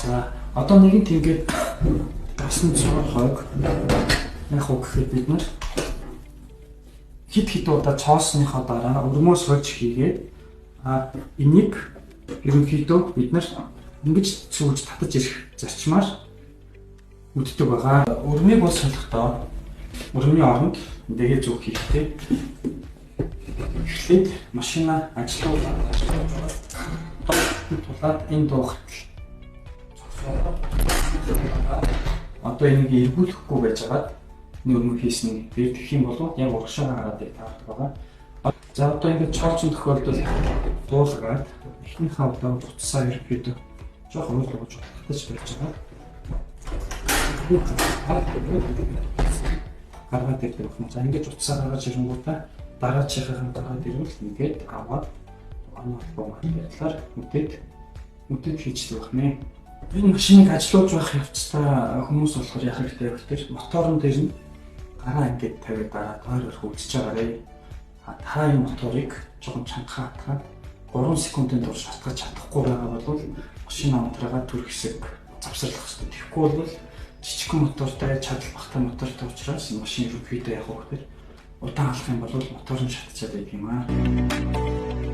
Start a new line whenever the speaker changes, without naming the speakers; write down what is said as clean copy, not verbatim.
За, одоо нэгэнт ингээд гасан цоор хойг яг уу гэхэд бид нар хэд хэд удаа цоосныхоо дараа өрмөө сольж хийгээд энийг ерөнхийдөө бид нар ингэж сүүж татаж ирэх зарчмаар үддэг байгаа. Өрмийг бол солихдоо өрмийн оронд дэгээ зүг хийхдээ эхлээд машина ажилуулаад тулаад энэ дуухтал зогсоодоо одоо энийг эргүүлэхгүй байжгаад энэ өрмөг хийснийг бэрдэх юм бол яг урагшаа гараад таардаг байгаа. За, одоо ингээд чоолцсон тохиолдолд дуулгаад эхнийхээ удаа буцсаа ерөнхийдөө жоохон ойлгож татаж барьж байгаа. Гаргаад ирдэг байна. За, ингээд утсаа гаргаж ирэнгүүтээ дараачихаа гаргаад ирвэл ингээд аваад тухайн холбоо материалаар үдээд хийчихдэг байна. Энэ машиныг ажилуулж байх явцдаа хүмүүс болохоор яах хэрэгтэй вэ гэхээр моторон дээр нь гараа ингээд тавиад дараа тойр өрх үлдчихэж байгаарэ. Та энэ моторыг жоохон чангахан хатгаад 3 секундын турш хатгаж чадахгүй байгаа бол машин унтраагаа төр хэсэг завсарлах хэрэгтэй. Тэгэхгүй бол жижигхэн мотортой, чадал багтай мотортой учраас машин ерөнхийдөө яг уу гэхээр удаан алах юм бол мотор нь шатчаад байдаг юм аа.